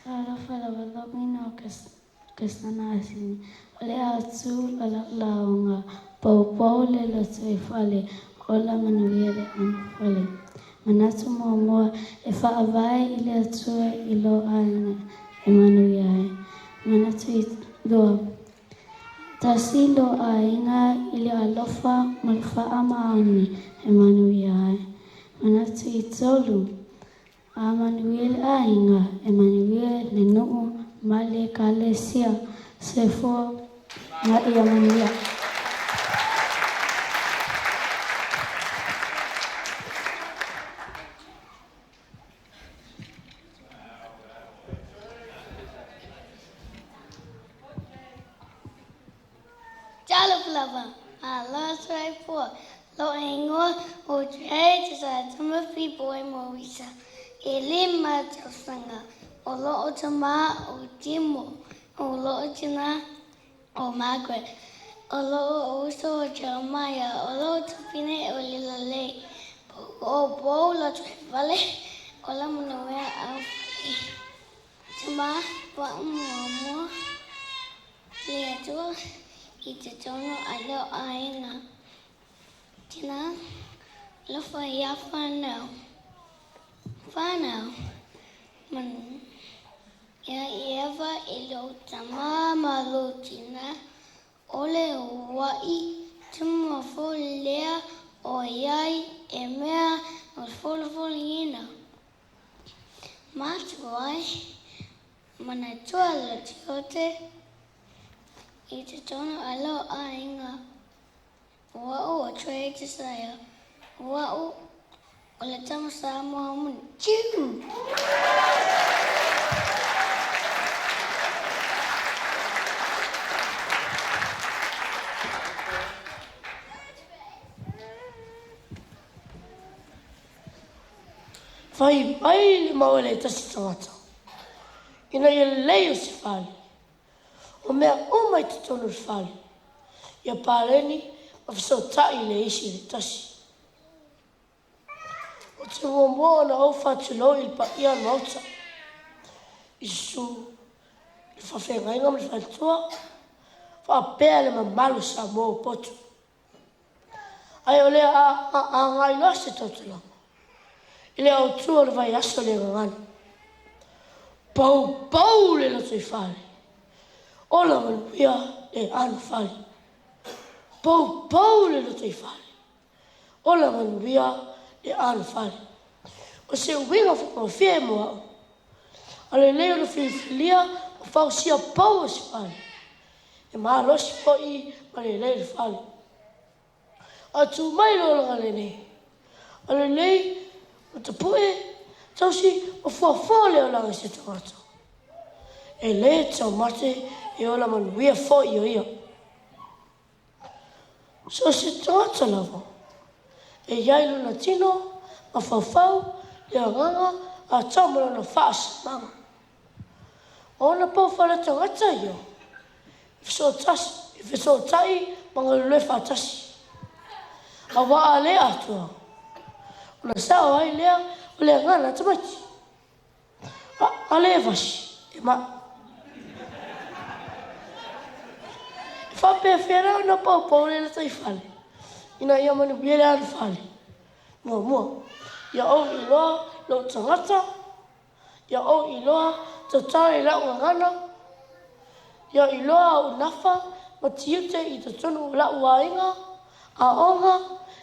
Talofa lava lo'uina o Kesana Asini, o le autū o lau lauga, poupou le lotoifale, ola manuia le anofale. Manatu muamua, e faavae i le Atua i lou aiga e manuia ai. Manatu i lua, tausi lou aiga i le alofa ma le faamaoni e manuia ai. Manatu i tolu, a manuia le aiga, e manuia le nuu ma le ekalesia. Soifua ma ia manuia. Talofa lava, malo soifua. Lou igoa o Trey Josiah Timothy Boy Moisa. E 5 tausaga. O lou tama o Timo. O lou tina o Margaret. O lou uso o Jeremiah. O lou tafine o Lilalei. O pou lotoifale. Ola manuia aufale. Tama faamuamua le Atua i totonu o lou aiga. Tina, alofa ia whanau. Whanau, man, ia Eva i lou tama ma lou tina, o le ua'i tuma foi lea o iai e mea no folofoliina. Matuai, manatua lo tiote i totonu o lou aiga. O a'u o Trey Josiah. O a'u o le tama Samoa Tiu! Fai mai le mau e le tasi tagata, ina ia lelei o se fale, o mea uma i totonu o le fale, ia paleni ma fesootai le isi i le tasi. Ou te muamua ona ou faatulou i le paia o le Maota, i susu i le faafeagaiga ma le faletua, faapea le mamalu o Samoa ua potu. Ae o le a agai loa se tautalaga i le autu o le vaiaso le gagana. Poupou le lotoifale, ola manuia le anofale. Poupou le lotoifale, ola manuia le anofale. O se uiga faigofie mo au, a lelei ona filifilia ma fausia pou o se fale, e malosi foi ma lelei le fale. A tu mai le olaga lenei, a lelei ma tapue, tausi ma fuafua le olaga i se tagata. E le taumate e ola manuia foi o ia. So o se tagata lava, e i ai lona tino, mafaufau, le agaga, atao ma lona faasilamaga. O ona pou faale-tagata ia, e fesootai ma galulue faatasi. Aua a le atoa, ona sao ai lea o le agaga tamaiti. A le vasi, e ma'i. E faapefea la ona poupou le lotoifale ina ia manuia le anofale? Muamua, ia ou iloa lou tagata, ia ou iloa tatala i lau gagana, ia iloa au nafa ma tiute i totonu o lau aiga, aoga,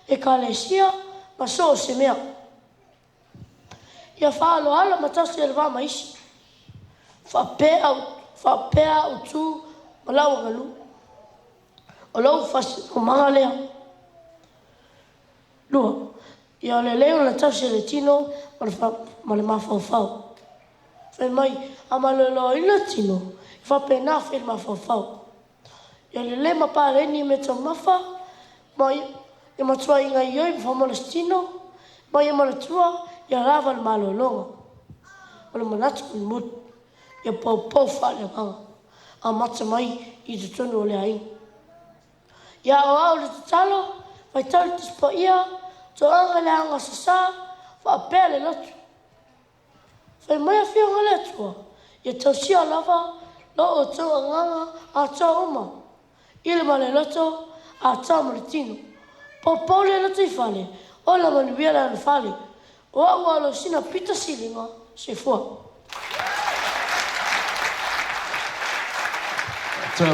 ekalesia ma so o se mea. Ia faaaloalo ma tausi le va ma isi. Faapea au tu ma lau aganuu. O lou faasinomaga lea. Lua, ia lelei ona tausi e le tino ma le mafaufau. Fai mai, a maloloina tino, e faapena foi le mafaufau. Ia lelei ma paleni i meataumafa, ma ia matua gaoioi ma faamalosi tino, ma ia manatua ia lava le malologa. O le manatu mulimuli, ia poupou faaleagaga, amata mai i totonu o le aiga. Ia aoao le tatalo, faitau le Tusi Paia, toaga le agasasa, faapea le lotu. Fai mai afioga o le Atua, Ia tausia lava lo outou agaga atoa uma, i le ma le loto atoa ma le tino. Poupou le lotoifale, ola manuia le anofale. O au o Alosina Pita Siliga, soifua. Toe